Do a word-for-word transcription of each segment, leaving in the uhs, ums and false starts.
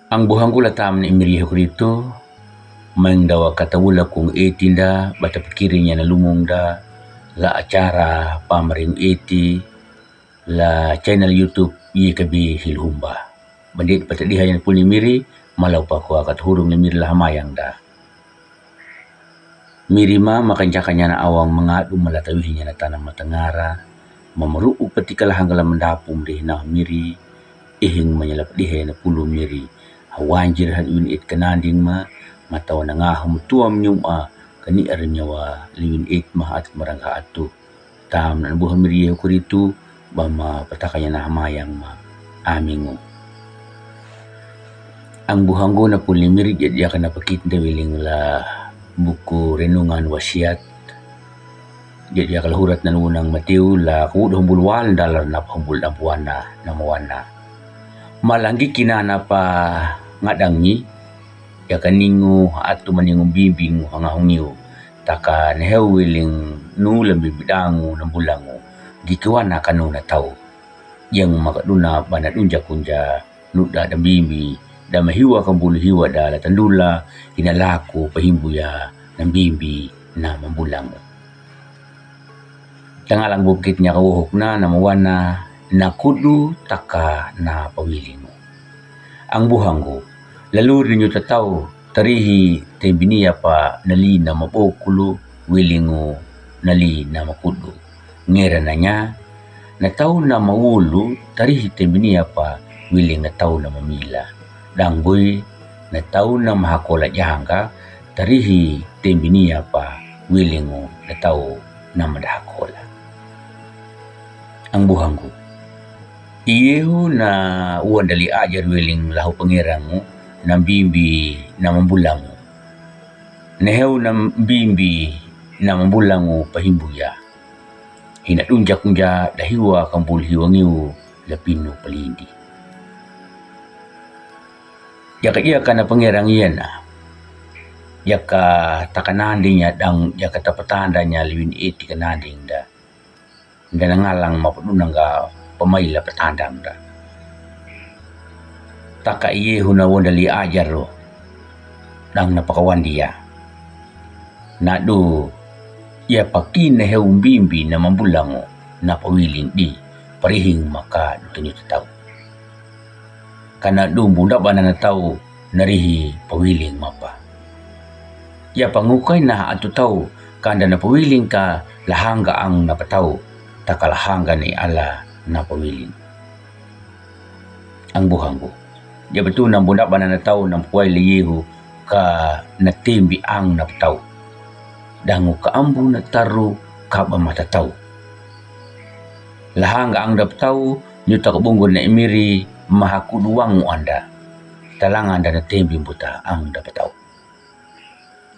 Ang buhanggu la tamna imiri hukritu, maing dawa kata wula kung eti nda, bata pikirin ya na lumung da, la acara pamaring eti, la channel YouTube Y K B Hilhumba. Bandit bata diha yan puni miri, malau pakua kat hurung ni miri la hamayang da. Miri ma makanjaka nyana awang mangadu malata wihi nyana tanah matangara, mamaru'u patika lahang la mandapum dihina miri, ihing manyalap dihe na pulu miri, hawanjir han win it kananding ma, matawa na ngahum tuam nyum a, kani ar nyawa liwin it ma at marangka atu. Tam nan buha miri hukuritu, bama patakanya na hamayang ma amingu. Ang buhanggu na puli miri jat jaka na pakit da wiling la buku renungan wasiat. Jat jaka la hurat nan unang Matiu la kuwud humbul wal dalar na humbul dampuana na mawana. Malanggi kina na pa ngadangi, jaka ningu atu maningu bimbingu hanga hungiu. Taka neheu wiling nu lambi bidangu na bulangu. Gikiwana kanu na tau. Yang makaduna bana dunja kunja nuda da bimbi da mahiwa kambul hiwa da la tandula hina laku pahimbuya na bimbi na mambulangu. Tangalang bukit nya kawuhuk na na mawana na kudu taka na pawilingu. Ang buhanggu, lalu rinyu tatau tarihi tembinia pa nali na mabokulu wilingu nali na makudu. Ngera nanya, na tau na mawulu tarihi tembinia pa wiling na tau na mamila. Dangbui, na tau na mahakola janga tarihi tembinia pa wilingu na tau na madahakola. Ang buhanggu. Iyehu na uandali ajar wiling lahu pangerangu na bimbi na mambulangu. Neheu na bimbi na mambulangu pahimbuya. Hina dunja kunja dahiwa kambul hiwangiu lapinu palindi. Jaka jaka na pangerang iyana. Jaka takananding ya dang jaka tapatanda nya liwin eti kananding da. Nda na ngalang mapadunanga pamaila patandang da. Taka iyehu na wandali ajar ro. Dang na pakawandia. Nadu, iya pakina heu bimbi na mambulangu na pawiling di parihing maka dutunyu tatau. Kana dumbu ndabana na tau narihi pawiling mapa. Iya pangukai na atu tau kanda na pawiling ka lahanga ang na patau taka lahanga ni ala na pawiling. Ang buhanggu. Iya betul na bunda bana na tau na kuai liyehu ka na timbi ang na patau. Dangu ka ambu na taru ka ba mata tau. Lahanga ang da patau nyuta ka bunggun na imiri mahakudu wangu anda. Talanga anda na tembi buta ang da patau.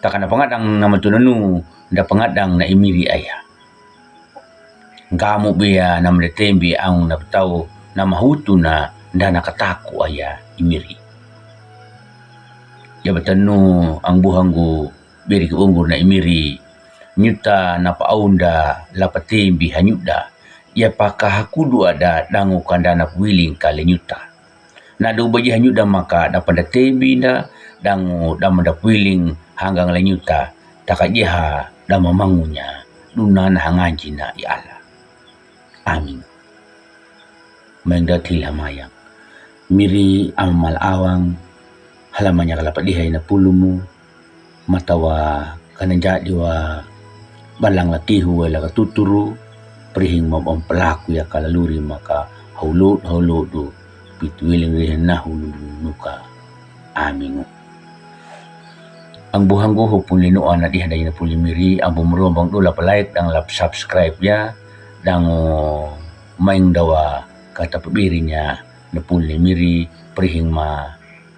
Taka na pangadang na matunanu da pangadang na imiri aya. Gamu bia na mada tembi ang na patau na mahutu na da na kataku aya imiri. Jabatanu ang buhanggu biri ka bunggun na imiri. Nyuta na pa aunda la patembi hanyuda. Iya paka hakudu ada dangu kanda na pawiling ka le nyuta. Nadu baji hanyuda maka da panda tembi nda dangu da manda pawiling hanggang le nyuta. Taka jiha da mamangunya duna na hanganji na i ala. Amin. Maing da thil hamayang. Miri amal awang halamanya kala padihai na pulumu. Matawa kana jadi wa balang la tihu wa la katuturu, prihing ma bam pelaku ya kala luri maka haulut haulut du pitwiling rihin nahu nuka. Amingu. Ang buhanggu hupun linu ana dihanda ina puli miri, ang bumruang bang dula pa like dang lap subscribe ya, dang maing dawa kata pabirinya na puli miri, prihing ma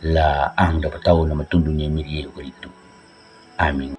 la ang da patau na matundunya miri ya ukaritu. Amin.